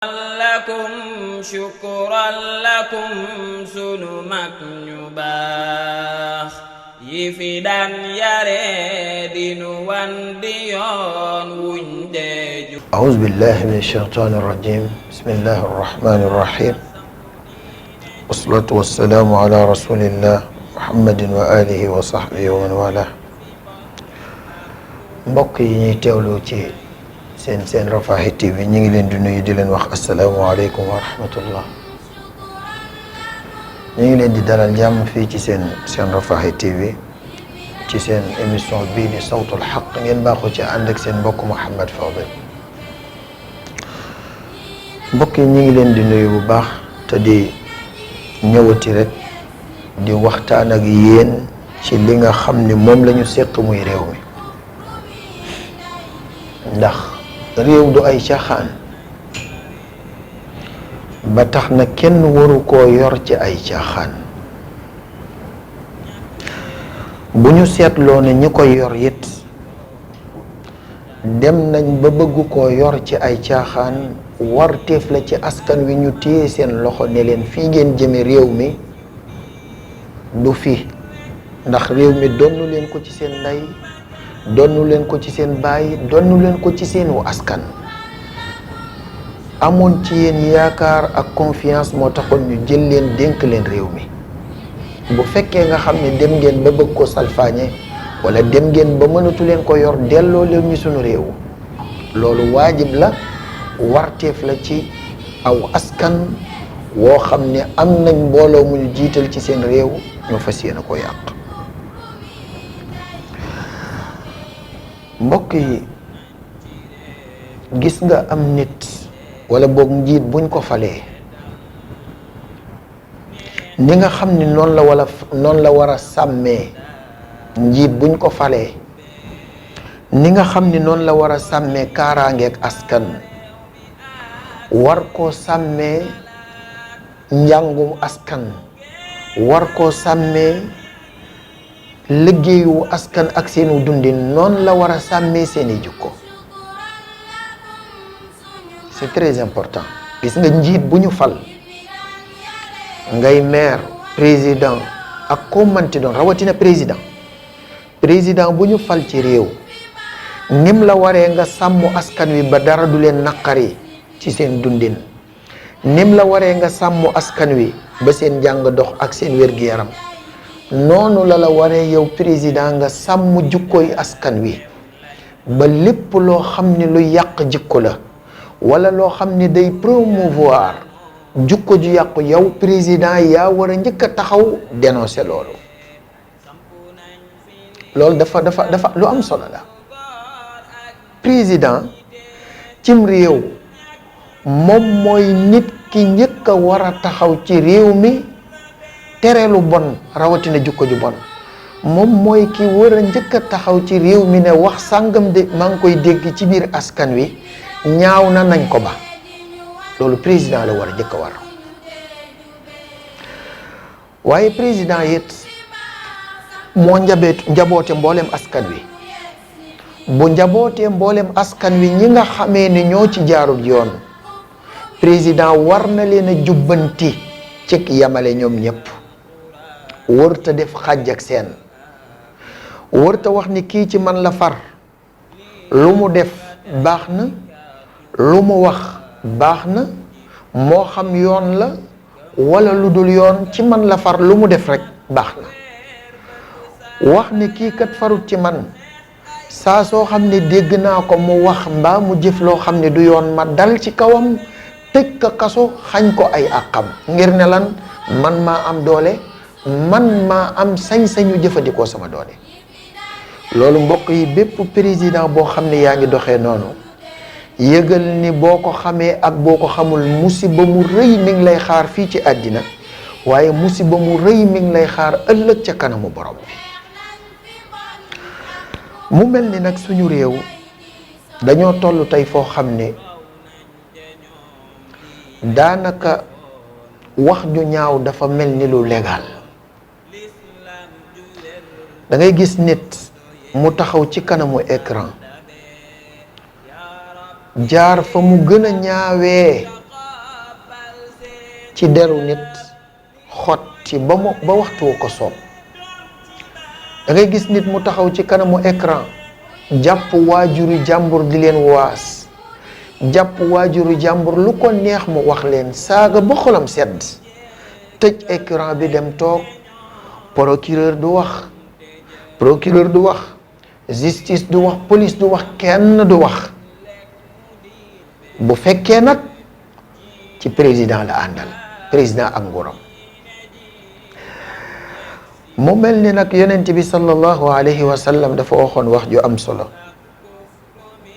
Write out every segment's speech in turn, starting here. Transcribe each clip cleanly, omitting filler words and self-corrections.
lakum shukran lakum sunu mag ñu baax yi fi daan yare dinu wan di yoon wuñ deju a'uuzu billahi mina shaytaani rajiim bismillahi rahmaani rahiim wassalaatu wassalaamu ala rasulillah muhammadin wa alihi wa sahbihi wa man wala. mbokk yi ñuy teewlu ci seen Rafah TV ñu ngi leen di nuyu di leen wax asalaamualeykum wa rahmatullah. ñu ngi leen di dalal jàmm fii ci seen Rafah TV ci seen émission bii di sawtul xaq ngeen baaxoo ci ànd ak seen mbokk Mouhamed Fadel. mbokk yi ñu ngi leen di nuyu bu baax te di ñëwati rek di waxtaan ak yéen ci li nga xam ni moom la ñu seq muy réew mi, ndax réew du ay caaxaan ba tax na kenn waru koo yor ci ay caaxaan. bu ñu seetloo ne ñi koy yor it dem nañ ba bëgg koo yor ci ay caaxaan, warteef la ci askan wi ñu téye seen loxo ne leen fii ngeen jëme réew mi du fi, ndax réew mi donnu leen ko ci seen ndey, donnu leen ko ci seen baay, donnu leen ko ci seenu askan. amoon ci yéen yaakaar ak confiance moo taxoon ñu jël leen dénk leen réew mi. bu fekkee nga xam ne dem ngeen ba bëgg ko salfaañe wala dem ngeen ba mënatu leen ko yor, delloo leen ñu sunu réew. loolu waajib la, warteef la ci aw askan woo xam ne am nañ mbooloo mu ñu jiital ci seen réew, ñu fas yéene ko yàq. mbokk yi, gis nga am nit wala boog njiit buñ ko falee, ni nga xam ni noonu la war a sàmmee njiit buñ ko falee, ni nga xam ni noonu la war a sàmmee kaaraangeeg askan, war koo sàmmee njàngum askan, war koo sàmmee liggéeyu askan ak seenu dundin, noonu la war a sàmmee seeni jukko. c'est très important. gis nga njiit bu ñu fal, ngay maire, président ak koo manti doon, rawatina président bu ñu fal ci réew, nim la waree nga sàmm askan wi ba dara du leen naqari ci seen dundin, nim la waree nga sàmm askan wi ba seen jàng dox ak seen wér-gu-yaram, noonu la waree yow président nga sàmm jukkooy askan wi ba lépp loo xam ne lu yàq jikko la wala loo xam ne day promouvoir jukko ju yàqu, yow président yaa war a njëkk a taxaw dénoncer loolu. loolu dafa lu am solo la. président cim réew moom mooy nit ki njëkk a war a taxaw ci réew mi tere lu bon, rawatina jukko ju bon. moom mooy ki war a njëkk a taxaw ci réew mi ne wax sàngam de maa ngi koy dégg ci biir askan wi ñaaw na, nañ ko ba. loolu président la war a njëkk a war. waaye président it moo njaboote mboolem askan wi. bu njabootee mboolem askan wi ñi nga xamee ne ñoo ci jaarul yoon, président war na leen a jubbanti ci yamale ñoom ñëpp. wërta def xàjj ak seen, wërta wax ni kii ci man la far, lu mu def baax na, lu mu wax baax na, moo xam yoon la wala lu dul yoon, ci man la far, lu mu def rek baax na. wax ni kii kat farut ci man, saa soo xam ne dégg naa ko mu wax mbaa mu jëf loo xam ne du yoon, ma dal ci kawam, tëj ko kaso, xañ ko ay àqam, ngir ne lan? man maa am doole, man maa am sañ-sañu jëfandikoo sama doole. loolu mbokk yi, bépp président boo xam ne yaa ngi doxee noonu, yëgal ni boo ko xamee ak boo ko xamul, musiba mu rëy mi ngi lay xaar fii ci àddina, waaye musiba mu rëy mi ngi lay xaar ëllëg ca kanamu borom bi. mu mel ni nag suñu réew dañoo toll tey foo xam ne daanaka wax ju ñaaw dafa mel ni lu légal. da ngay gis nit mu taxaw ci kanamu écran, jaar fa mu gën a ñaawee ci deru nit xotti ba waxtu ko soob. da ngay gis nit mu taxaw ci kanamu écran jàpp waajuru jàmbur di leen waas, jàpp waajuru jàmbur lu ko neex mu wax leen, saaga ba xolam sedd, tëj écran bi dem toog. procureur du wax, justice du wax, police du wax, kenn du wax. bu fekkee nag ci président la àndal, président ak nguuram. mu mel ni nag yonent bi sallallahu alayhi wa sallam dafa waxoon wax ju am solo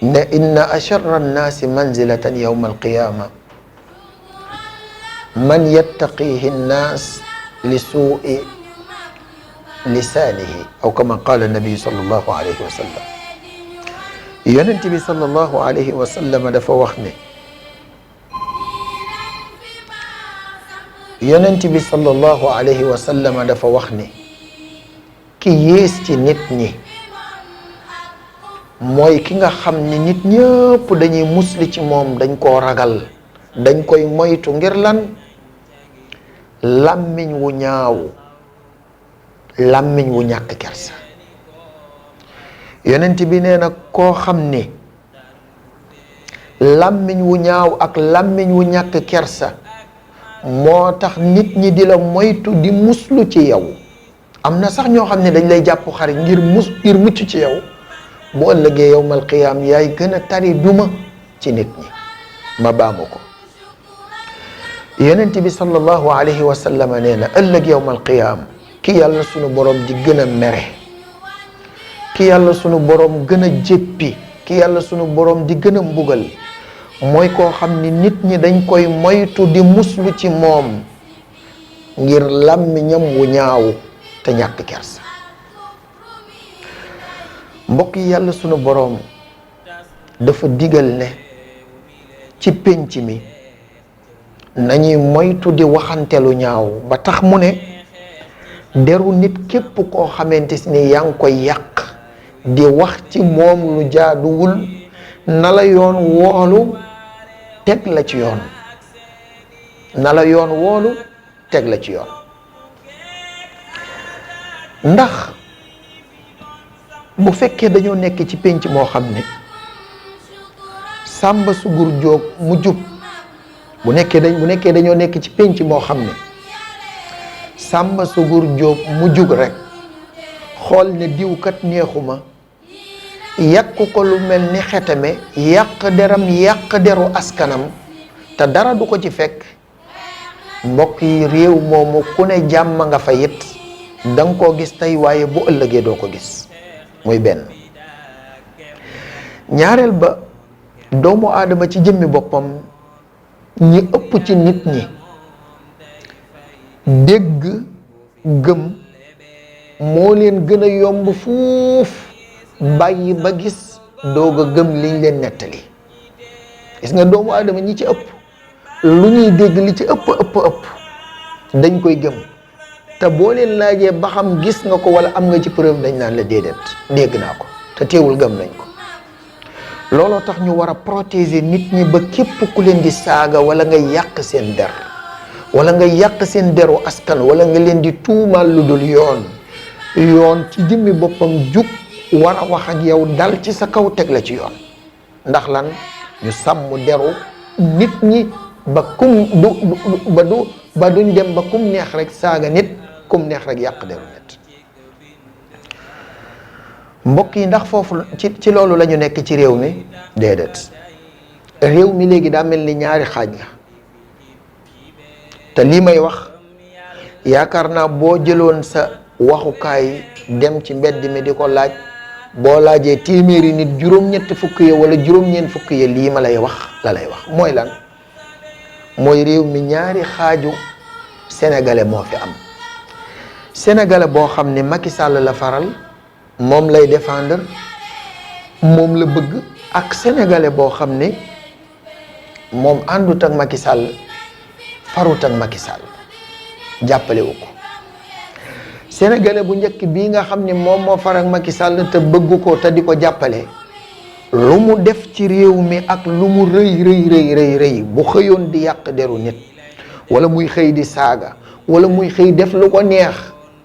ne inna asharra annaasi manzilatan yawma alqiyama man yattaqihi nnaas li suui lisaanihi aw kama qaala nabiyu sallallahu alayhi wa sallam. yonent bi sallallahu alayhi wa sallam dafa wax ne yonent bi sallallahu alayhi wa sallam dafa wax ne ki yées ci nit ñi mooy ki nga xam ni nit ñëpp dañuy musli ci moom, dañ koo ragal, dañ koy moytu ngir lan? làmmiñ wu ñaaw, làmmiñ wu ñàkk kersa. yonent bi nee na koo xam ni làmmiñ wu ñaaw ak làmmiñ wu ñàkk kersa moo tax nit ñi di la moytu di muslu ci yow. am na sax ñoo xam ne dañ lay jàpp xarit ngir mucc ci yow. bu ëllëgee yawmal qiyaam yaay gën a tari duma ci nit ñi. ma baamu ko. yonent bi sallallahu alayhi wa sallam nee na ëllëg yawmal qiyaam ki yàlla sunu borom di gën a mere, ki yàlla sunu borom gën a jéppi, ki yàlla sunu borom di gën a mbugal mooy koo xam ni nit ñi dañ koy moytu di muslu ci moom ngir làmmiñam wu ñaaw te ñàkk kersa. mbokk yi, yàlla sunu boroom dafa digal ne ci pénc mi nañuy moytu di waxante lu ñaaw, ba tax mu ne deru nit képp koo xamante ni yaa ngi koy yàq di wax ci moom lu jaaduwul na la yoon woolu teg la ci yoon, na la yoon woolu teg la ci yoon. ndax bu fekkee dañoo nekk ci pénc moo xam ne Sàmba Sugur Jóob mu jub, bu nekkee dañoo nekk ci pénc moo xam ne Sàmba Sugur Jóob mu jug rek xool ne diwkat neexuma, yàq ko lu mel ni xetame, yàq deram, yàq deru askanam te dara du ko ci fekk. mbokk yi, réew moomu ku ne jàmm nga fa it danga koo gis tey waaye bu ëllëgee doo ko gis. muy benn. ñaareel ba, doomu aadama ci jëmmi boppam ñi ëpp ci nit ñi dégg gëm moo leen gën a yomb fuuf bàyyi ba gis doog a gëm liñ leen nettali. gis nga doomu aadama ñi ci ëpp lu ñuy dégg li ci ëpp dañ koy gëm, te boo leen laajee ba xam gis nga ko wala am nga ci preuve dañ naan la déedéet, dégg naa ko te teewul gëm nañ ko. looloo tax ñu war a protéger nit ñi ba képp ku leen di saaga wala nga yàq seen der wala nga yàq seen deru askan wala nga leen di tuumaal lu dul yoon ci jëmmi boppam jug war a wax ak yow dal ci sa kaw teg la ci yoon. ndax lan? ñu sàmm deru nit ñi ba duñ dem ba kum neex rek saaga nit, kum neex rek yàq deru nit. mbokk yi, ndax foofu ci loolu la ñu nekk ci réew mi? déedéet. réew mi léegi daa mel ni ñaari xaaj la, te lii may wax yaakaar naa boo jëloon sa waxukaay dem ci mbedd mi di ko laaj, boo laajee téeméeri nit juróom-ñetti fukk ya wala juróom-ñeent fukk ya lii ma lay wax la lay wax. mooy lan? mooy réew mi ñaari xaaju sénégalais moo fi am. sénégalais boo xam ne Macky Sall la faral, moom lay défendre, moom la bëgg, ak sénégalais boo xam ne moom àndut ak Macky Sall, farut ak Macky Sall, jàppale wu ko. sénégalais bu njëkk bii nga xam ne moom moo far ak Macky Sall te bëgg ko te di ko jàppale, lu mu def ci réew mi ak lu mu rëy bu xëyoon di yàq deru nit wala muy xëy di saaga wala muy xëy def lu ko neex,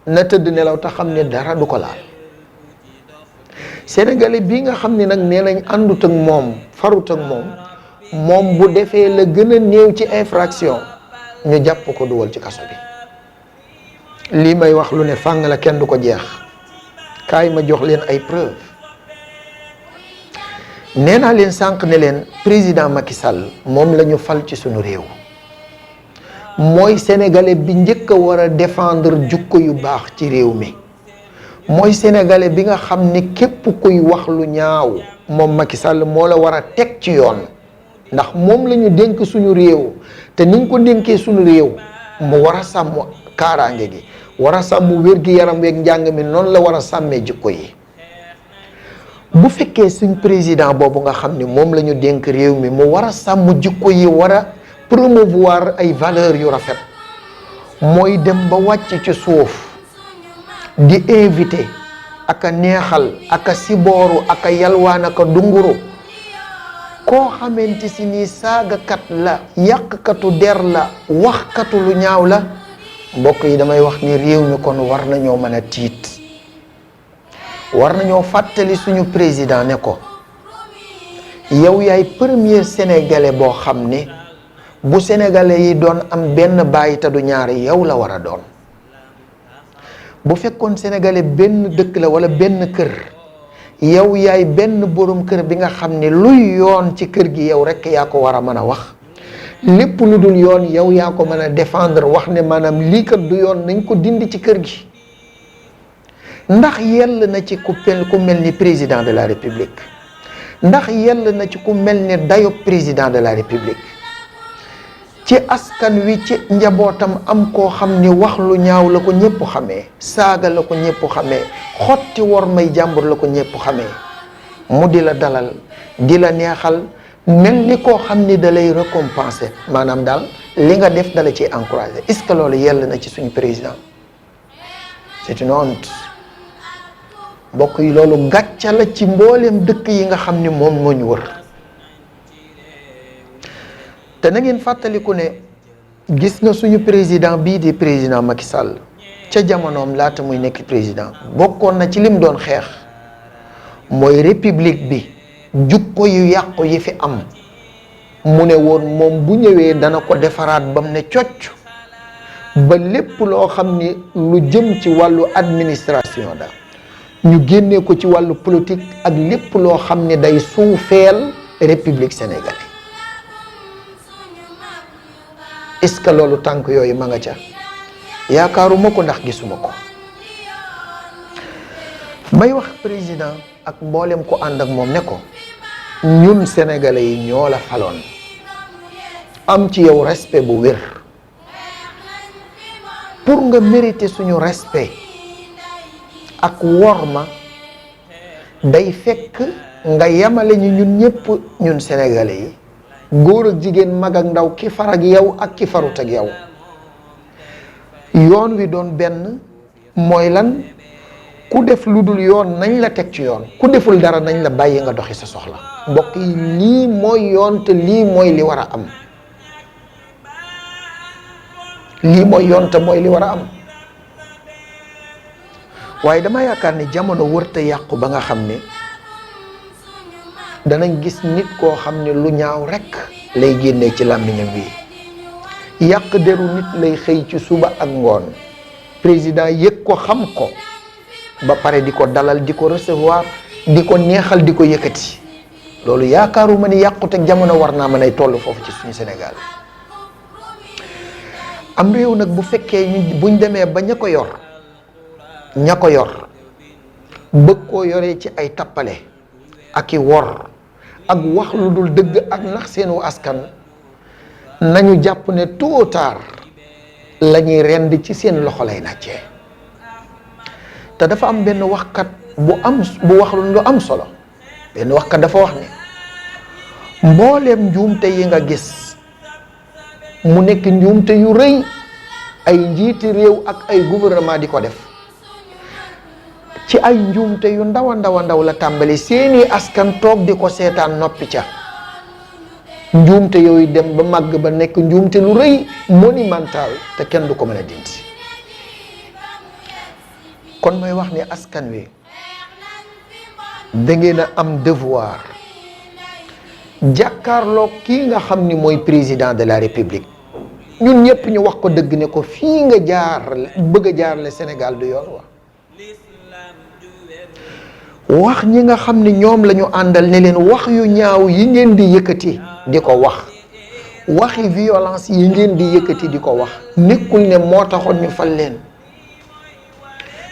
na tëdd nelaw te xam ne dara du ko laal. Sénégalais bi nga xam ne nag nee nañ àndut ak moom, farut ak moom bu defee la gën a néew ci infraction ñu jàpp ko dugal ci kaso bi. lii may wax lu ne fàng la, kenn du ko jeex. kaay ma jox leen ay preuve. nee naa leen sànq ne leen président Macky Sall moom la ñu fal ci sunu réew, mooy sénégalais bi njëkk a war a défendre jukko yu baax ci réew mi, mooy sénégalais bi nga xam ni képp kuy wax lu ñaaw moom Macky Sall moo la war a teg ci yoon, ndax moom la ñu dénk suñu réew. te niñ ko dénkee suñu réew mu war a sàmm kaaraange gi, war a sàmm wér-gi-yaram weeg njàng mi, noonu la war a sàmmee jikko yi. bu fekkee suñ président boobu nga xam ni moom la ñu dénk réew mi mu war a sàmm jikko yi, war a promouvoir ay valeurs yu rafet, mooy dem ba wàcc ci suuf di invité ak a neexal ak a sibooru ak a yalwaan ak a dunguru koo xamante si ni saagakat la, yàqkatu der la, waxkatu lu ñaaw la, mbokk yi damay wax ni réew mi kon war nañoo mën a tiit. war nañoo fàttali suñu président ne ko yow yaay premier sénégalais boo xam ne bu sénégalais yi doon am benn baay te du ñaari yow la war a doon. bu fekkoon sénégalais benn dëkk la wala benn kër, yow yaay benn borom kër bi nga xam ne luy yoon ci kër gi yow rekk yaa ko war a mën a wax, lépp lu dul yoon yow yaa ko mën a défendre, wax ne maanaam lii kat du yoon, nañ ko dindi ci kër gi. ndax yell na ci ku mel ni président de la république, ndax yell na ci ku mel ni dayo président de la république ci askan wi, ci njabootam am koo xam ni wax lu ñaaw la ko ñëpp xamee, saaga la ko ñëpp xamee, xotti wor may jàmbur la ko ñëpp xamee, mu di la dalal, di la neexal, mel ni koo xam ni da lay récompenser, maanaam daal li nga def dala ci encourager. est-ce que loolu yell na ci suñu président? c'est une honte. mbokk yi, loolu gàcca la ci mbooleem dëkk yi nga xam ni moom moo ñu wër. te na ngeen fàttaliku ne gis nga suñu président bii di président Macky Sall ca jamonoom laata muy nekk président bokkoon na ci lim doon xeex mooy république bi jukko yu yàqu yi fi am, mu ne woon moom bu ñëwee dana ko defaraat ba mu ne cocc, ba lépp loo xam ni lu jëm ci wàllu administration da ñu génnee ko ci wàllu politique ak lépp loo xam ne day suufeel république sénégalaise. est-ce que loolu tànk yooyu ma nga ca? yaakaaruma ko, ndax gisuma ko. may wax président ak mboolem ko ànd ak moom ne ko ñun sénégalais yi ñoo la faloon, am ci yow respect bu wér. pour nga mériter suñu respect ak worma day fekk nga yamale ñu ñun ñëpp, ñun sénégalais yi, góor ak jigéen, mag ak ndaw, ki far ak yow ak ki farut ak yow. yoon wi doon benn, mooy lan? ku def lu dul yoon nañ la teg ci yoon, ku deful dara nañ la bàyyi nga doxi sa soxla. mbokk yi, lii mooy yoon, te lii mooy li war a am. lii mooy yoon te mooy li war a am. waaye dama yaakaar ni jamono wërta yàqu ba nga xam ne danañ gis nit koo xam ne lu ñaaw rekk lay génnee ci làmmiñam wi, yàq deru nit lay xëy ci suba ak ngoon. président yëg ko, xam ko, ba pare di ko dalal, di ko recevoir, di ko neexal, di ko yëkkati. loolu yaakaaruma ni yàquteg jamono war naa mën ay toll foofu ci suñu Sénégal. am réew nag bu fekkee buñ demee ba ña ko yor bëgg koo yoree ci ay tappale ak i wor ak wax lu dul dëgg ak nax seenu askan, nañu jàpp ne tôt ou tard la ñuy rend ci seen loxo lay nàccee. te dafa am benn waxkat bu wax lu am solo. benn waxkat dafa wax ne mbooleem njuumte yi nga gis mu nekk njuumte yu rëy, ay njiiti réew ak ay gouvernement di ko def, ci ay njuumte yu ndaw a ndaw la tàmbali, seeni askan toog di ko seetaan noppi ca. njuumte yooyu dem ba màgg ba nekk njuumte lu rëy monumental te kenn du ko mën a dindi. kon mooy wax ni askan wi da ngeen a am devoir jàkkaarloo kii nga xam ni mooy président de la république. ñun ñëpp ñu wax ko dëgg ne ko fii nga jaar bëgg a jaarale Sénégal du yoon wax ñi nga xam ne ñoom la ñu àndal ne leen wax yu ñaaw yi ngeen di yëkkati di ko waxi violence yi ngeen di yëkkati di ko wax nekkul ne moo taxoon ñu fal leen.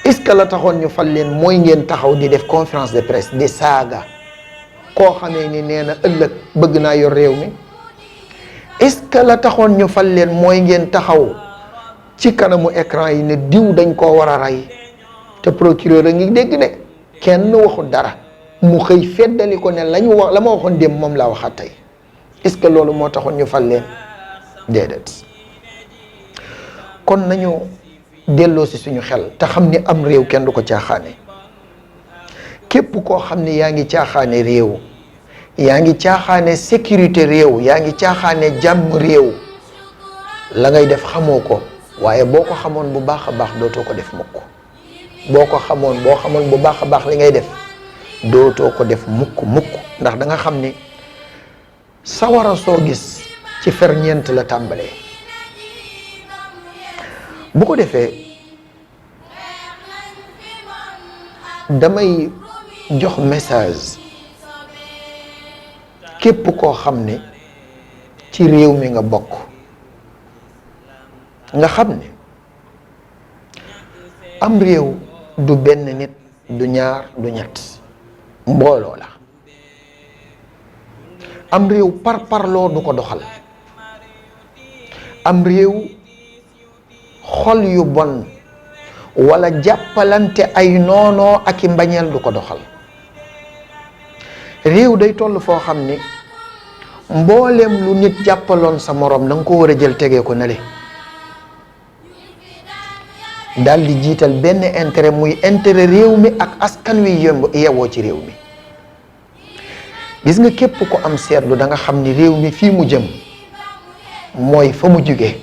est-ce que la taxoon ñu fal leen mooy ngeen taxaw di def conférence de presse di saaga koo xamee ni nee na ëllëg bëgg naa yor réew mi? est-ce que la taxoon ñu fal leen mooy ngeen taxaw ci kanamu écran yi ne diw dañ koo war a rey te procureur a ngi dégg ne kenn waxul dara mu xëy feddali ko ne la ma waxoon dem moom laa waxaat tey? est-ce que loolu moo taxoon ñu fal leen? déedéet. kon nañu delloo si suñu xel te xam ni am réew kenn du ko caaxaane. képp koo xam ni yaa ngi caaxaane réew, yaa ngi caaxaane sécurité réew, yaa ngi caaxaane jàmm réew, la ngay def xamoo ko, waaye boo ko xamoon bu baax a baax dootoo ko def mukk. boo xamoon bu baax a baax li ngay def dootoo ko def mukk ndax da nga xam ni sawara soo gis ci ferñeent la tàmbalee. bu ko defee damay jox message képp koo xam ne ci réew mi nga bokk, nga xam ne am réew du benn nit, du ñaar, du ñett, mbooloo la. am réew parparloo du ko doxal. am réew xol yu bon wala jàppalante ay noonoo ak i mbañeel du ko doxal. réew day toll foo xam ni mboolem lu nit jàppaloon sa morom da nga ko war a jël tegee ko nale daal di jiital benn intérêt, muy intérêt réew mi ak askan wi yewoo ci réew mi. gis nga képp ko am seetlu da nga xam ni réew mi fii mu jëm mooy fa mu jóge.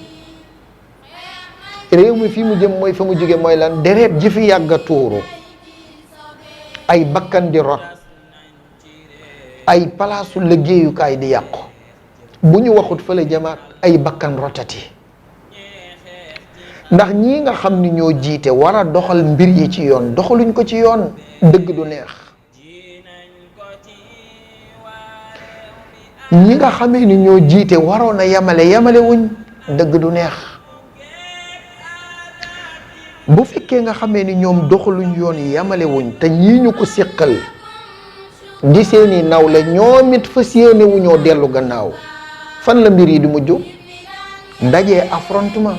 réew mi fii mu jëm mooy fa mu jóge mooy lan? deret ji fi yàgg a tuuru, ay bakkan di rot, ay palaasu liggéeyukaay di yàqu, bu ñu waxut fële jamaat ay bakkan rotati. ndax ñii nga xam ni ñoo jiite war a doxal mbir yi ci yoon doxaluñ ko ci yoon, dëgg du neex. ñi nga xamee ni ñoo jiite waroon a yamale wuñ, dëgg du neex. bu fekkee nga xamee ni ñoom doxaluñ yoon yamale wuñ te ñii ñu ko séqal di seeni nawle ñoom it fas yéene wu ñoo dellu gannaaw, fan la mbir yi di mujj? dajee affrontement.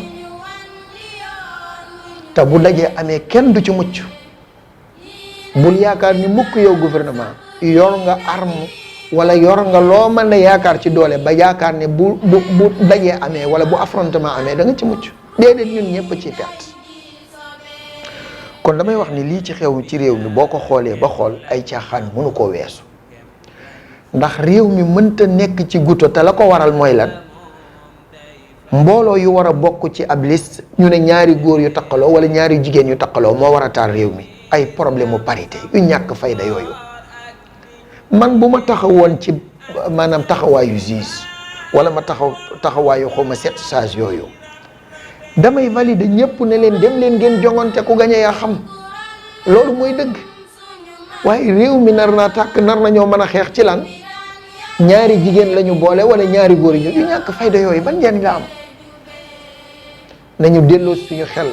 te bu dajee amee kenn du ci mucc. bul yaakaar ni mukk yow gouvernement yor nga arme wala yor nga loo mën a yaakaar ci doole ba yaakaar ne bu dajee amee wala bu affrontement amee da nga ci mucc. déedéet, ñun ñëpp ci perte. kon damay wax ni lii ci xew ci réew mi boo ko xoolee ba xool ay caaxaan mënu koo weesu. ndax réew mi mënta nekk ci guto te la ko waral mooy lan? mbooloo yu war a bokk ci ab liste ñu ne ñaari góor yu taqaloo wala ñaari jigéen yu taqaloo moo war a taal réew mi. ay problème mu parité yu ñàkk fayda yooyu. man bu ma taxawoon ci maanaam taxawaayu juge wala ma taxawaayu xawma 7 sages yooyu, damay valider ñëpp ne leen dem leen ngeen jongante ku gañe yaa xam. loolu mooy dëgg. waaye réew mi nar naa tàkk, nar nañoo mën a xeex ci lan? ñaari jigéen lañu boole wala ñaari góor yu ñàkk fayda yooyu ban njariñ la am? nañu delloo suñu xel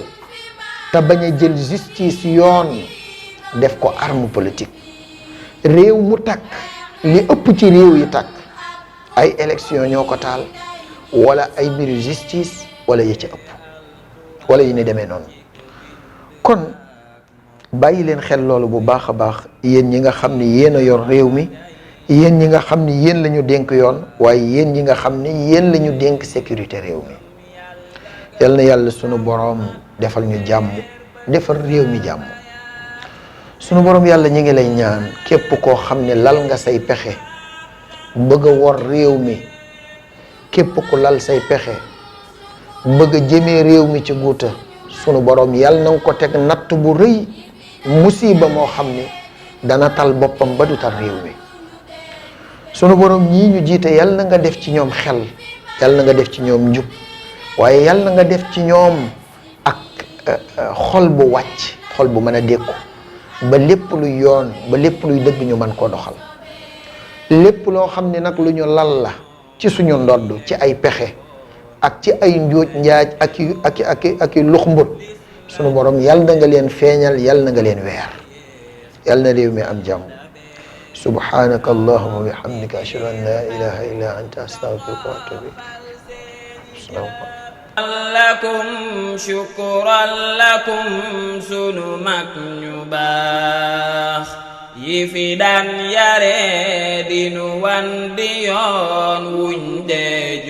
te bañ a jël justice yoon def ko arme politique. réew mu tàkk, li ëpp ci réew yi tàkk ay élection ñoo ko taal wala ay mbiru justice wala yi ci ëpp wala yi ni demee noonu. kon bàyyi leen xel loolu bu baax a baax, yéen ñi nga xam ni yéen a yor réew mi, yéen ñi nga xam ni yéen la ñu dénk yoon, waaye yéen ñi nga xam ni yéen la ñu dénk sécurité réew mi. yal na yàlla sunu boroom defal ñu jàmm, defal réew mi jàmm. sunu boroom yàlla ñu ngi lay ñaan képp koo xam ne lal nga say pexe bëgg a wor réew mi képp ku lal say pexe bëgg a jëmee réew mi ci guuta sunu borom yàlla na nga ko teg natt bu rëy musiba moo xam ni dana tal boppam ba du tal réew mi. sunu borom ñii ñu jiite yàlla na nga def ci ñoom xel, yàlla na nga def ci ñoom njub, waaye yàlla na nga def ci ñoom ak xol bu wàcc, xol bu mën a dékku ba lépp luy yoon, ba lépp luy dëgg ñu mën koo doxal. lépp loo xam ne nag lu ñu lal la ci suñu ndodd ci ay pexe ak ci ay njuuj njaaj ak i luxmbut, sunu borom yàlla na nga leen feeñal, yàlla na nga leen weer, yàlla na réew mi am jàmm. subhanaka allahumma wa bihamdika ashhadu an la ilaha illa anta astaghfiruka wa atubu ilayk. lakum shukran lakum sunu mag ñu baax yi fi daan yare dinu wan di yoon wuñ dee